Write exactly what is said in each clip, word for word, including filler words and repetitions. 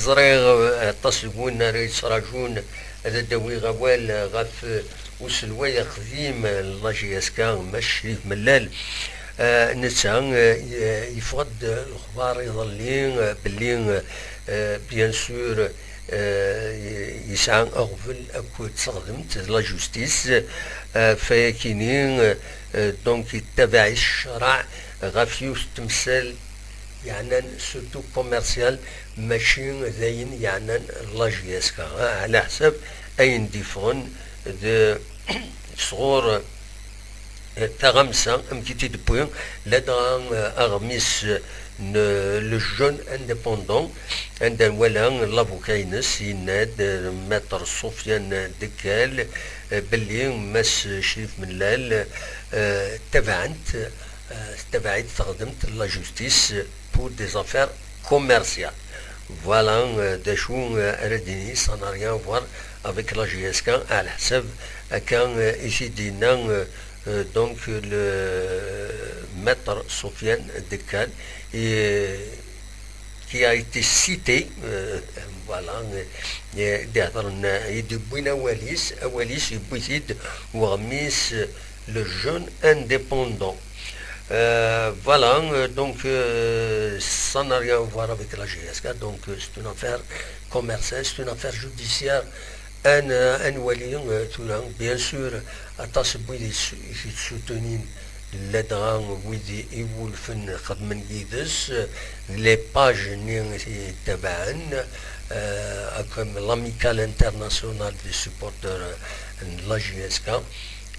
Ẓriɣ, eh, aṭas deg win ara yettraǧun ad d-awiɣ awal, eh, ɣef, eh, uselway aqdim, eh, n la J S K, Mass Crif Mellal. Eh, netta, eh, ye-, yeffeɣ-d lexbar iḍelli, eh, belli, eh, bien sûr, eh, yesɛa aɣbel akked teɣdemt d la justice, eh, fayakini, eh, donc yettabaɛ-it ccreɛ ɣef yiwet n temsal yeɛnan surtout commercial, mačči d ayen yeɛnan la J S K, ɛla ḥsab ayen d-iffɣen d sɣur, eh, taɣamsa, amek i tt-id-wwi, ladɣa, eh, aɣmis n Le Jeune Indépendant, anda nwala l'avocat-ines yenna-d, eh, Maître Sofiane Dekkal, eh, belli Mass Crif Mellal, eh, tabaɛent, eh, tabaɛit teɣdemt la justice pour des affaires commerciales. Voilà, eh, d acu, eh, ara d-nini, ça n'a rien à voir avec la J S K, ɛla ḥsab akka, eh, i t-id-yenna, eh, eh, donc le Maître Sofiane Dekkal, et qui a été cité, eh, voilà, eh, eh, d-ihedren, eh, i d-yewwin awal-is, awal-is yewwi-t-id weɣmis, eh, Le Jeune Indépendant. Euh, voilà, euh, donc, euh, ça n'a rien à voir avec la J S K, donc, euh, c'est une affaire commerciale, c'est une affaire judiciaire. Ad n-, ad nwali, euh, tura, bien sûr, aṭas n wid i s-, i t-id-sutunin, ladɣa wid i, iwulfen xedmen yid-s, euh, les pages-nni i t-itabaɛen, euh, comme l'Amicale Internationale des Supporters, euh, n la J S K,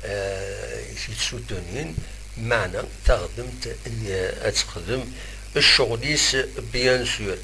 euh, i t-id-sutunin, meɛna taɣdemt, euh, ad texdem ccɣel-is, bien sûr.